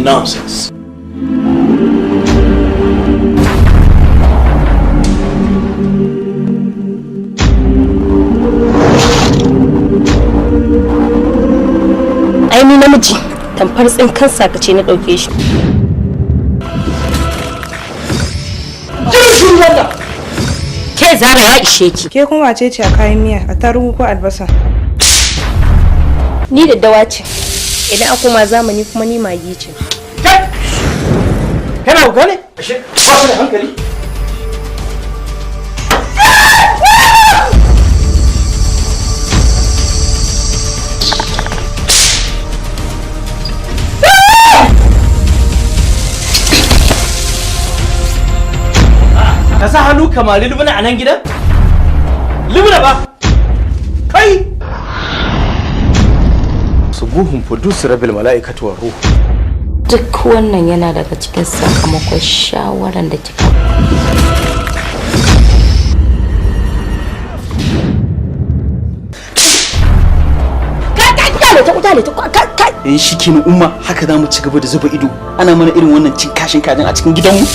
Nonsense. Ai ni namiji tamfar tsinkan sakace na dauke shi. Ke Zara ya ishe ki. Ke kuma wace ce a kayan miya, a tarugu ko albasa? Ni daddawa ce. Idan a koma zamani kuma ni magi ce. Kana ku gane? Ashe ba ka da hankali. Ka sa hannu kamar Lubna a nan gidan? Lubna ba! Kai! Subuhun fudus rabil mala'ikatu war ruh. Duk wannan yana daga cikin sakamakon shawaran da kika In shi kenan umma, haka za mu ci gaba da zuba ido ana mana irin wannan cin kashin kajin a cikin gidanmu.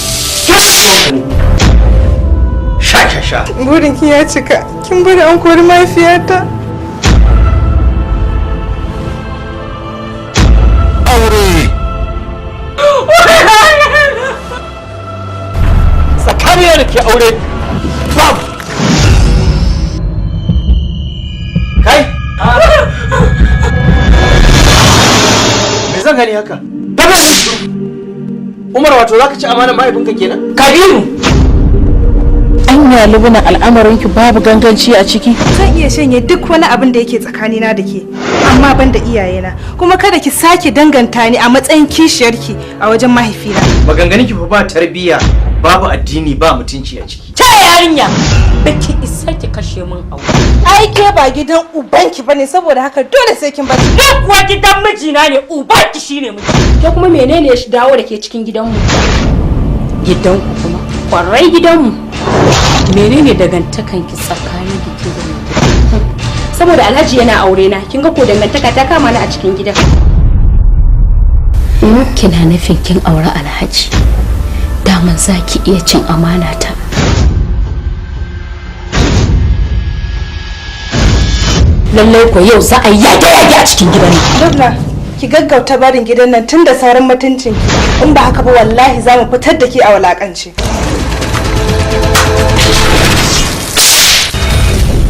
Sha sha sha. Burin ki ya cika. Kin bari an kori mahaifiyata. Aure. Tsakanin da ke aure babu. Kai! Me zan gani haka? Umar, wato zaka ci amanar mahaifinka kenan? Kabiru! Anya Lubna, al'amarinki babu ganganci a ciki. Zan iya shanye duk wani abin da yake tsakanina da ke, amma ban da iyayena. Kuma kada ki sake danganta ni a matsayin kishiyarki a wajen mahaifina. Maganganun ki fa ba tarbiyya, babu addini, ba mutunci a ciki. Ta yarinya! Baki isa ki kashe min aure. Ai ke ba gidan ubanki bane, saboda haka dole sai kin bar. Ni kuwa gidan mijina ne, ubanki shine miji. Ke kuma menene ya dawo da ke cikin gidanmu? Gidanku kuma? Kwarai gidanmu. Menene dangantakan ki tsakanin ki ke da mai gidan? Saboda Alhaji yana aure na, kin ga ko dangantaka ta kama ni a cikin gidan. Kina nufin kin aure Alhaji, daman za ki iya cin amana ta. Lallai ko yau za a yi yage-yage a cikin gidan nan. Lubna, ki gaggauta barin gidan nan tun da sauran mutuncinki. In ba haka ba wallahi za mu fitar da ke a wulakance.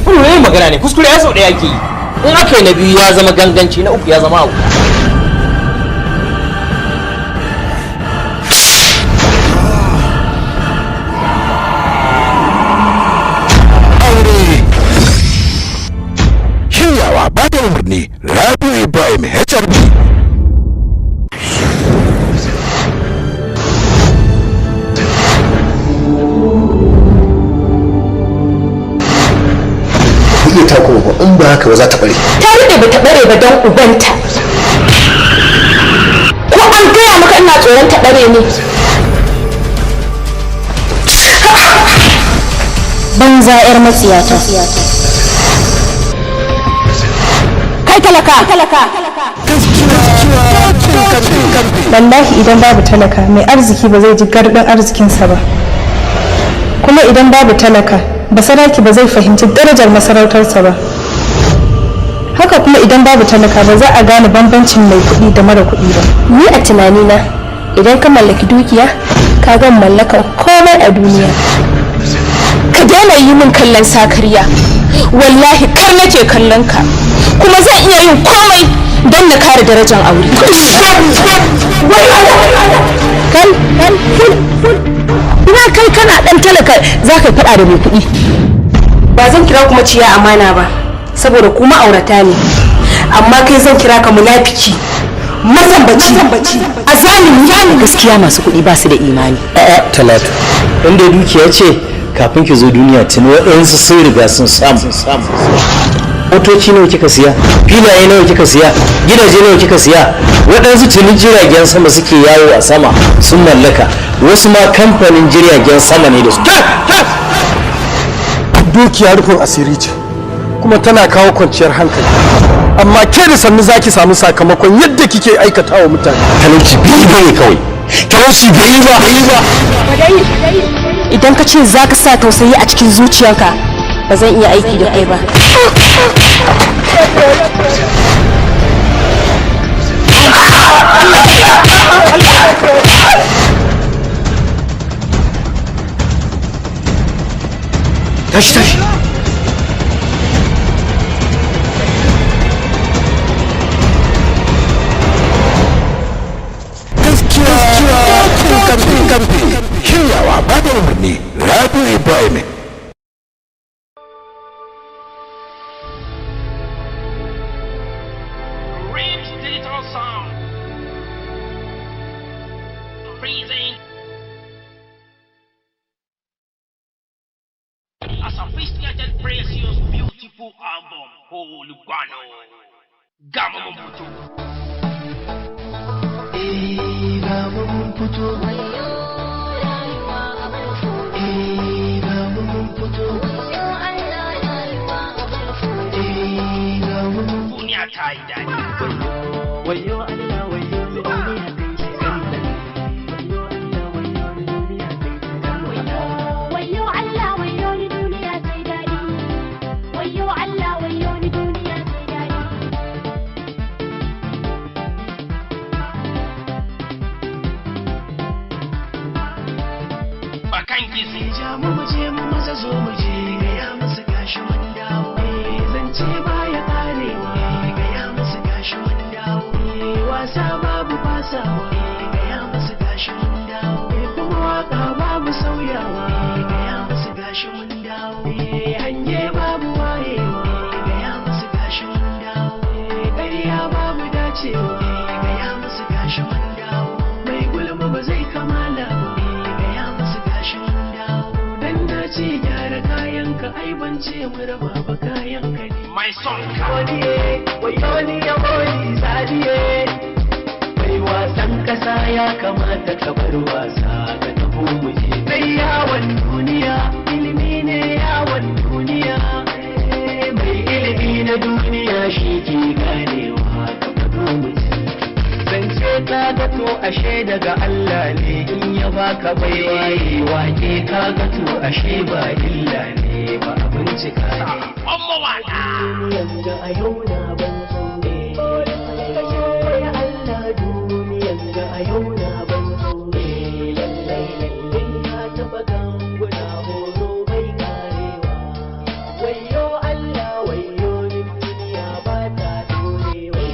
Kullum yin magana ne, kuskure ya sau ɗaya ake yi. In aka yi na biyu ya zama ganganci, na uku ya zama abu. Aure. Shiryawa, ba da umarni, Rabi'u Ibrahim HRB. Ku iya tako ba, in ba haka ba za ta bare. Ta rade ba ta bare ba don ubanta. Ko an gaya maka ina tsoron ta bare ne? Banza yar matsiyata. Kai talaka! Talaka! Wallahi idan babu talaka, mai arziki ba zai ji gardin arzikinsa ba. Kuma idan babu talaka, basaraki ba zai fahimci darajar masarautarsa ba. Haka kuma idan babu talaka, ba za a gane bambancin mai kuɗi da mara kuɗi ba. Ni a tunanina idan ka mallaki dukiya ka ga mallakan komai a duniya. Ka daina yi min kallon sakarya. Wallahi kar nake kallon ka. Kuma zan iya yin komai don na kare darajar aure. Kai, kai, ina kai kana dan talaka za ka faɗa da mai kuɗi. Ba zan kira kuma ciya amana ba, saboda ku ma'aurata ne. Amma kai zan kira ka munafiki. Mazambaci, azalimi. Gaskiya masu kuɗi ba su da imani. A'a Talatu, inda dukiya ce kafin ki zo duniya tuni waɗansu sun riga sun samu. Motoci nawa kika siya, filaye nawa kika siya, gidaje nawa kika siya, waɗansu tuni jiragen sama suke yawo a sama sun mallaka, wasu ma kamfanin jiragen sama ne da su. Dukiya rufin asiri ce. Kuma tana kawo kwanciyar hankali. Amma ke da sannu zaki samu sakamakon yadda kike aikata wa mutane. Talauci bai bane kawai. Talauci bai ba, bai ba. Idan ka ce za ka sa tausayi a cikin zuciyarka, ba zan iya aiki da kai ba. Tashi, tashi. Gaskiya karfe karfe. Shiryawa ba da umarni Rabi Ibrahim. Rich Digital Sound. Freezing. A sophisticated, precious, beautiful album. Olugwano. Gama mun fito. Eh, ga mu mun fito. Eh, ga mu mun fito. Eh, ga mu mun Duniya ta yi daɗi. Wayo Allah, wayo duniya kai ce Wayo Allah, wayo ni duniya ta yi daɗi. Wayo Allah, wayo ni duniya ta yi daɗi. Bakan gizo. Ja mu mu je mu maza zo mu je, gaya musu gashi mun dawo. Eh, zance baya karewa, gaya musu gashi mun dawo. Eh, wasa babu fasawa, gaya musu gashi mun dawo. Eh, kuma waka babu sauyawa, gaya musu gashi mun dawo. Eh, hange babu wayewa, gaya musu gashi mun dawo. Eh, ƙarya babu dacewa, gaya musu gashi mun dawo. Mai gulma ba zai kamala ba, gaya musu gashi mun dawo. Dan na ce gyara kayanka, ai ban ce mu raba ba, kayanka ne. My song. Wani wani ya wani sadiye. Mai wasan kasa ya kamata ka bar wasa ka tafi mu je. Dai yawon duniya ilimi ne, yawon duniya. Mai ilimi na duniya shi ke ganewa, ka fito mu je. Zance ka ga to ashe daga Allah ne, in ya baka baiwa yi wake, ka ga to ashe ba illa ne ba, bincika ne. On mawaƙa. Duniyan ga a yau na ban tsoro. Ya Allah, duniyan ga a yau na ban tsoro. Lallai lallai na taɓa ganguna, horo bai karewa. Wayo Allah, wayo ni, duniya ba ta dorewa.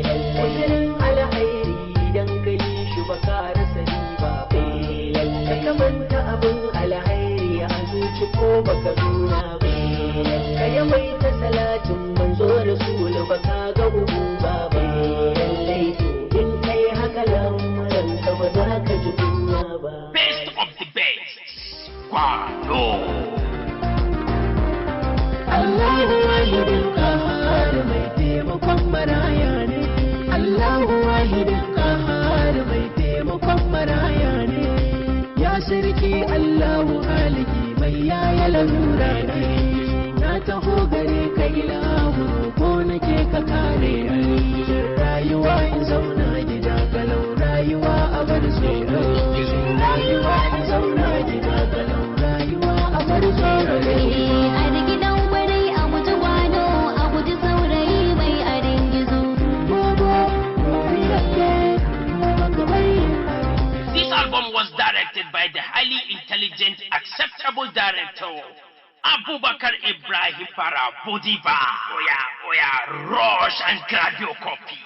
Lallai alhairi idan ka yi shi ba ka rasa riba ba. Lallai ka manta abin alhairi a zuci ko baka nuna ba. Ka yawaita salatin manzo rasul, ba ka ga uba ba. Lallai to in kai haka lamuran ka ba za ka ji kunya ba. Best of the best. Kwano. Allahu wahidul qahhar, mai taimakon maraya ne. Allahu wahidul qahhar, mai taimakon maraya ne. Ya sarki Allahu haliki, mai yaya lalura ne. Na taho gare ka ilahu, ko nake ka kare ni. Rayuwa in zauna gida kalau, rayuwa a bar tsoro. Rayuwa in zauna gida kalau, rayuwa a bar tsoro. A gidan kwarai a guji gwano, a guji saurayi mai arin gizo. This album was directed by the highly intelligent, acceptable director, Abubakar Ibrahim Farah Bodiba. Oya, oya, rush and grab your copy.